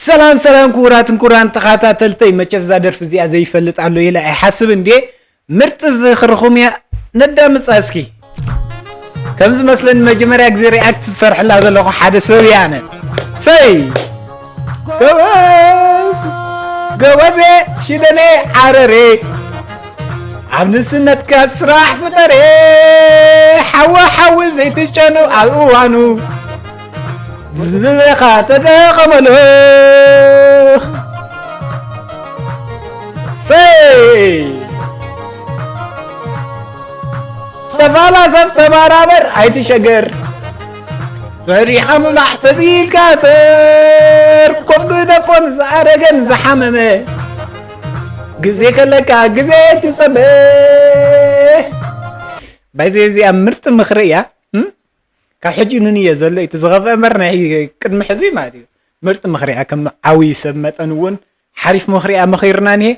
ሰላም ሰላም፣ ክቡራትን ክቡራን ተኸታተልተይ፣ መቸስ እዛ ደርፊ እዚኣ ዘይፈልጥ ኣሎ ኢለ ኣይሓስብን ድየ። ምርጢ ዝኽርኹም እያ፣ ነዳምጻ እስኪ። ከም ዝመስለኒ መጀመርያ ግዜ ሪኣክት ዝሰርሕላ ዘለኹ ሓደ ሰብ እየ ኣነ። ሰይ! ጎበዝ! ጎበዜ! ሽደኔ ዓረሬ! ኣብ ንስነትካ ስራሕ ፍጠሬ! ሓዊ ሓዊ ዘይትጨኑ ኣብ እዋኑ ዝኻ ተጠቐመሉ። ሰይ! ተፋላሰፍ ተባራበር ኣይትሸገር። ፈሪኻ ምብላዕ ተዚልካ ሰር። ኮፍ ግደፎን ዝኣረገን ዝሓመመ። ግዜ ከለካ ግዜ ትጸበ። ባይዘ እዚኣ ምርጥ ምኽሪ እያ። እም? ካብ ሕጂ ንንየ ዘሎ እቲ ዝኸፍአ እምበር ናይ ቅድሚ ሕዚ ማለት እዩ። ምርጥ ምኽሪ እያ። ከም ዓብዪ ሰብ መጠን እውን ሓሪፍ ምኽሪ እያ መኺርና እኒሄ።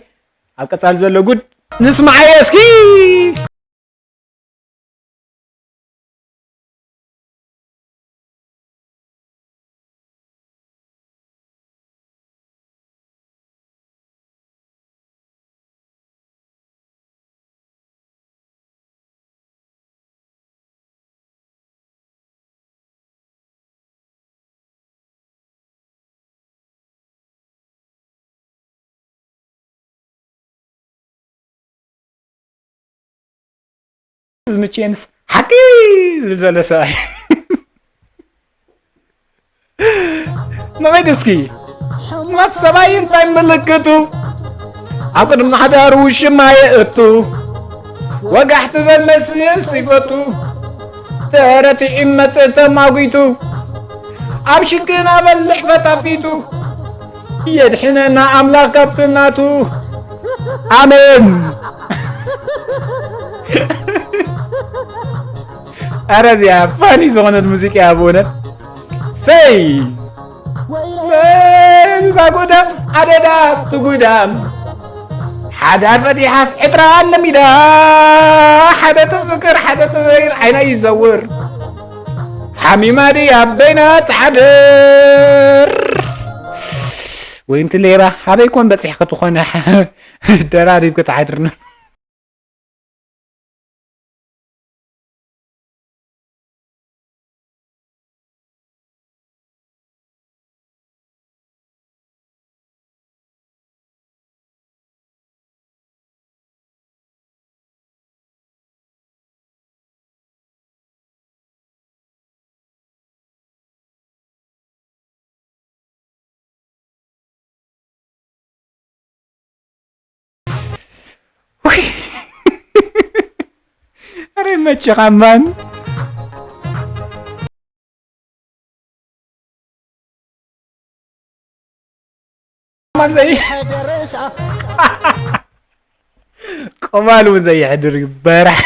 ኣብ ቀጻሊ ዘሎ ጉድ ንስምዓዮ እስኪ። ዝምችየንስ ሓቂ ዝብል ዘሎ ሰብኣይ። ንኺድ እስኪ። ሕሙማት ሰብኣይ እንታይ ምልክቱ? ኣብ ቅድሚ ሓዳሩ ውሽማ የእቱ። ወጋሕ ትበል መስስ ይፈቱ። ተረቲዑ ይመጽእ ተማጒቱ። ኣብ ሽግና በልሕ ፈታፊቱ። የድሕነና ኣምላኽ ካብቲ ናቱ። ኣሜን። ኣረ እዚኣ ፋኒ ዝኾነት ሙዚቃ እያ ብእውነት። ሰይ! እዛ ጉዳም ኣደዳ ትጉዳም። ሓዳር ፈቲሓስ ዕጥራ ኣለሚዳ። ሓደ ትፍቅር ሓደ ትበይን ዓይና ይዘውር። ሓሚማ ድያ በይና ትሓድር። ወይ እንቲ ሌባ፣ ኣበይ ኮን በጺሕኪ ትኾኒ? ደራሪብኪ ትሓድርና። ውይ! ኣረ ይመችኻ ማን። ማን ዘይ-፣ ቆማል እውን ዘየሕድር እዩ፣ በራሕ።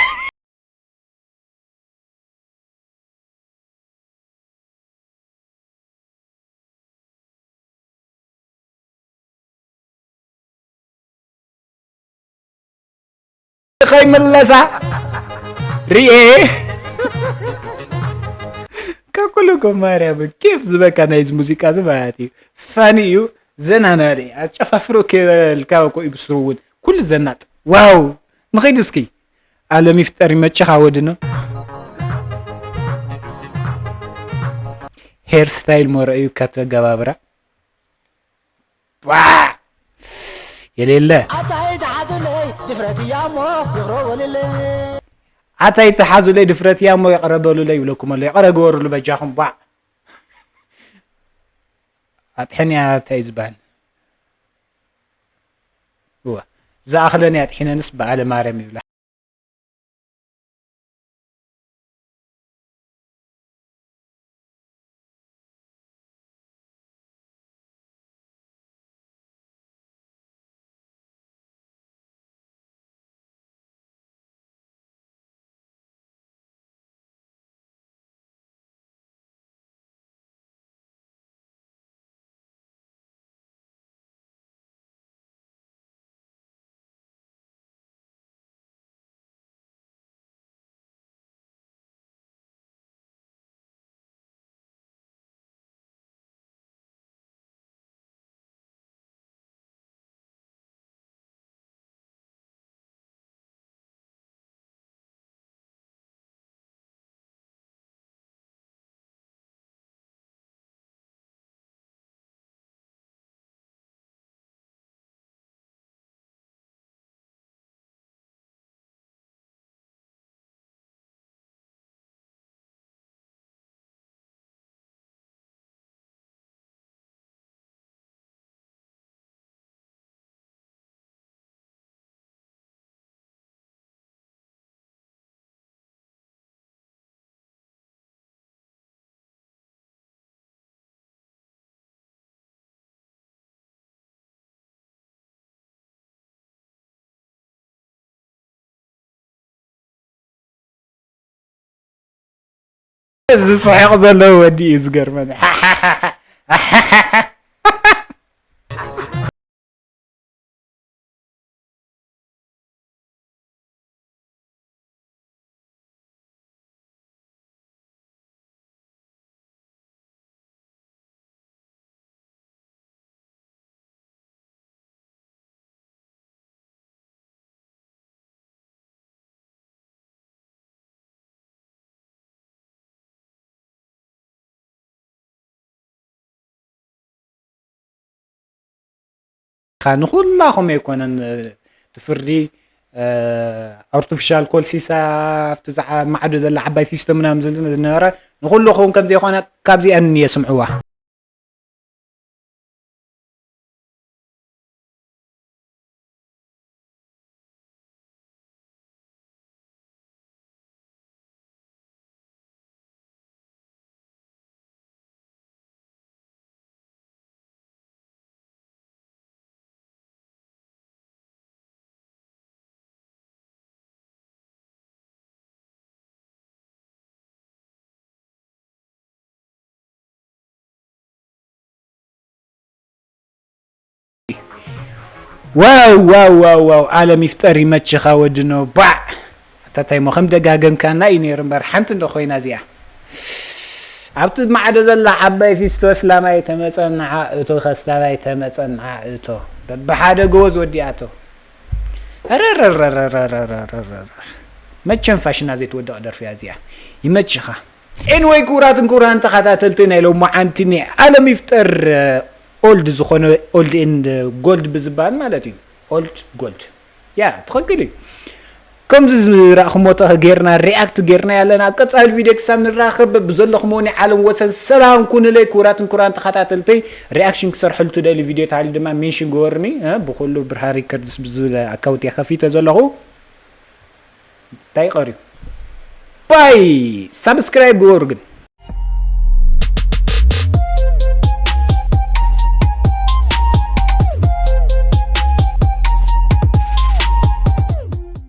ከይምለሳ ሪኤ። ካብ ኩሉ እኮ ማርያም ኬፍ ዝበካ ናይዚ ሙዚቃ እዚ ማለት እዩ። ፋኒ እዩ፣ ዘናናሪ፣ ኣጨፋፍሮ ከይበልካ እኮ እዩ ብስሩ እውን። ኩሉ ዘናጥ። ዋው! ንኸይድ እስኪ። ኣለም ይፍጠር ይመችኻ ወድኖ። ሄር ስታይል ሞረ እዩ ከተገባብራ። ዋ! የሌለ። ኣታይ ተሓዙለይ ድፍረት እያ እሞ ይቕረ በሉለይ። ኣታይ ተሓዙለይ ድፍረት እያ እሞ ይቕረ በሉለይ ይብለኩም ኣሎ። ይቕረ ግበሩሉ በጃኹም። ቧዕ! ኣጥሕንያ እንታይ እዩ ዝበሃል? እዋ፣ ዝኣኽለን ኣጥሒነንስ በዓለ ማርያም ይብላ። ዝስሕቕ ዘሎ ወዲ እዩ ዝገርመኒ። ንኹላኹም ኣይኮነን እቲ ፍርዲ። ኣርቲፊሻል ኮልሲሳ ኣብቲ ዝዓ- ማዕዶ ዘላ ዓባይ ፊስቶ ምናምን ዝብል ዝነበረ ንኹልኹም ከም ዘይኮነ ካብዚኣን እየ ስምዕዋ። ዋው ዋው ዋው ዋው፣ ኣለም ይፍጠር ይመችኻ ወድኖ ባዕ። ኣታታይ ሞ ከም ደጋገምካና እዩ ነይሩ እምበር ሓንቲ እንዶ ኮይና እዚኣ። ኣብቲ ማዕዶ ዘላ ዓባይ ፊስቶ እስላማይ ተመጸናዓ እቶ፣ ከስታናይ ተመጸናዓ እቶ፣ በብሓደ ጎበዝ ወዲኣቶ። ረረረረረረረረረረረ። መቸም ፋሽና ዘይትወድቕ ደርፊ እያ እዚኣ። ይመችኻ። ኤንወይ ክቡራትን ክቡራን ተኸታተልቲ ናይ ሎማዓንቲ ናይ ኣለም ይፍጠር ኦልድ ዝኾነ ኦልድ ኤንድ ጎልድ ብዝባል ማለት እዩ። ኦልድ ጎልድ ያ ትኽክል እዩ። ከምዚ ዝረእኹሞ ጌርና ሪኣክት ጌርና ያለና ኣብ ቀፃሊ ቪድዮ ክሳብ ንራኸብ ብዘለኹም ናይ ዓለም ወሰን ሰላም ኩኑለይ። ክቡራትን ክቡራን ተኸታተልተይ ሪኣክሽን ክሰርሐሉ ትደሊ ቪድዮ ተሃልዩ ድማ ሜንሽን ግበሩኒ። ብኩሉ ብርሃን ሪከርድስ ብዝብል ኣካውንት እየ ከፊተ ዘለኹ። እንታይ ቀርዩ ባይ ሳብስክራይብ ግበሩ ግን።